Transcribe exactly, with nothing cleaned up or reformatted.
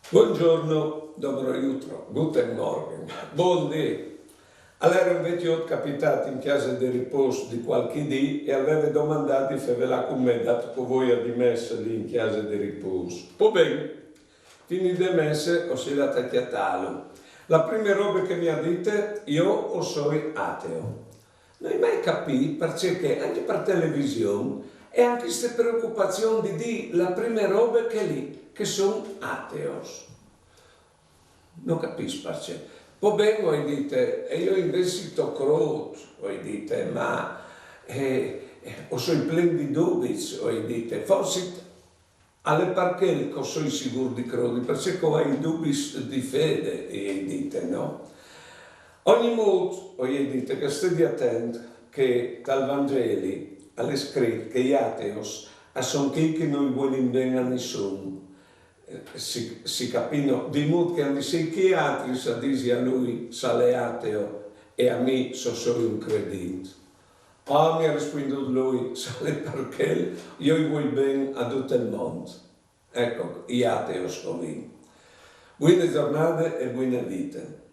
Buongiorno, dobro jutro, guten Morgen, bundì. Al jere un vecjot capitât in cjase di ripôs di cualchi dì e al veve domandât di fevelâ cun me, dât che o vuei dî messe li in cjase di ripôs. Po ben, finide messe, o soi lât a cjatâlu. La prime robe che mi à dite: jo o soi ateo. No ai mai capît parcè che ancje par television e à cheste preocupazion di dî la prime robe chê li, che o son ateo. No capìs parcè. Po ben, o ai dite, e jo invezit o crôt, o ai dite, ma eh, eh, o soi plen di dubis, o ai dite, forsit al è par chel che o soi sigûr di crodi, parcè che o ai dubis di fede, i ai dite, no? Ognimût, o ai dite, che o stedi atent che tal Vangeli al è scrit che i ateos a son chei che no i vuelin ben a nissun. Eh, si, si capì, no? Di mût che a àn di sei chei altris a disi a lui se al è ateo e a mi se o soi un credint. Ah, mi à rispuindût lui, se al è par chel, jo i vuei ben a dut il mont. Eco, i ateos cumò. Buine zornade e buine vite.